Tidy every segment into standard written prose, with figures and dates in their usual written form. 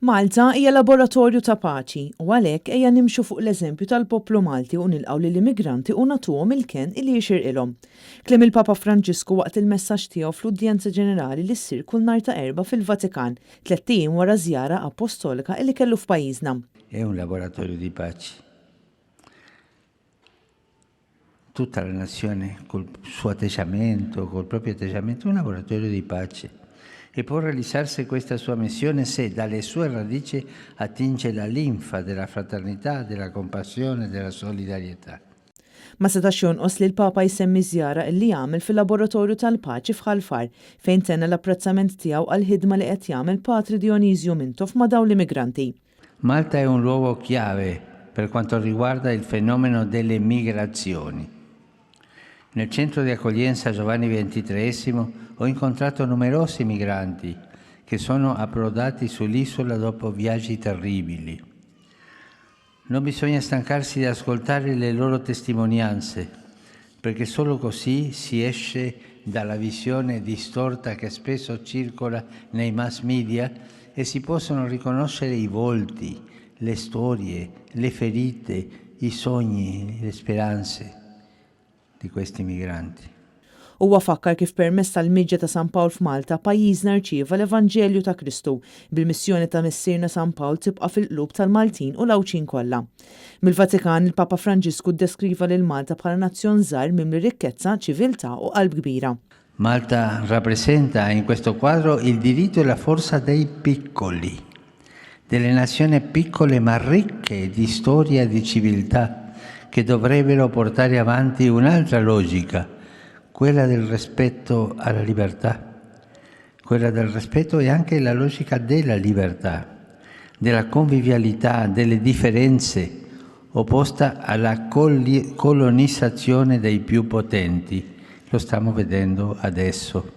Malta hija laboratorju ta' paċi u għalhekk ejja nimxu fuq l-eżempju tal-poplu Malti u nilqgħu lill-immigranti u nagħtuhom il-kenn li jixirqilhom. Kliem il-Papa Franġisku waqt il-messaġġ tiegħu fl-Udjenza Ġenerali li ssir kull nhar ta' Erbgħa fil-Vatikan, tlett ijiem wara ż-żjara appostolika li kellu f'pajjiżna. È un laboratorio di pace. Tutta la nazione col suo atteggiamento, col proprio atteggiamento, è un laboratorio di pace. E può realizzarsi questa sua missione se dalle sue radici attinge la linfa della fraternità, della compassione, della solidarietà. Ma setax jonqos li l-Papa jsemmi ż-żjara li għamel fil-Laboratorju tal-Paċi f'Ħal Far, fejn tenna l-apprezzament tiegħu għall-ħidma li qed jagħmel Patri Dionisju Mintoff ma' dawn l-immigranti. Malta è un luogo chiave per quanto riguarda il fenomeno delle migrazioni. Nel centro di accoglienza Giovanni XXIII ho incontrato numerosi migranti che sono approdati sull'isola dopo viaggi terribili. Non bisogna stancarsi di ascoltare le loro testimonianze, perché solo così si esce dalla visione distorta che spesso circola nei mass media e si possono riconoscere i volti, le storie, le ferite, i sogni, le speranze di questi migranti. Huwa fakkar kif permezz tal-miġja ta' San Pawl f'Malta pajjiżna rċieva l-Evanġelju ta' Kristu, bil-missjoni ta' Missierna San Pawl tibqa' fil-qlub tal-Maltin u l-Għawdxin kollha. Mill-Vatikan, il-Papa Franġisku ddeskriva lil Malta bħala nazzjon żgħir mimli rikkezza, ċiviltà u qalb kbira. Malta rappresenta in questo quadro il diritto e la forza dei piccoli, delle nazioni piccole ma ricche di storia e di civiltà, che dovrebbero portare avanti un'altra logica, quella del rispetto alla libertà, quella del rispetto e anche la logica della libertà, della convivialità, delle differenze, opposta alla colonizzazione dei più potenti. Lo stiamo vedendo adesso.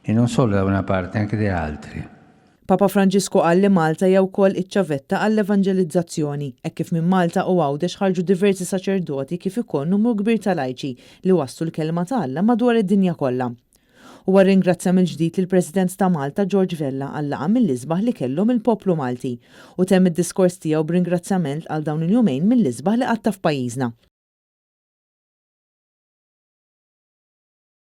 E non solo da una parte, anche da altri. Papa Franġisku qal li Malta hija wkoll iċ-ċavetta għall-evanġelizzazzjoni, hekk kif minn Malta u Għawdex ħarġu diversi saċerdoti kif ukoll numru kbir ta' lajċi li wasslu l-kelma ta' Alla madwar id-dinja kollha. Huwa rringrazzja mill-ġdid lill-President ta' Malta George Vella għal-laqgħa mill-isbaħ li kellu mill-poplu Malti u temm id-diskors tiegħu b'ringrazzjament għal dawn il-jumejn mill-isbaħ li qatta' f'pajjiżna.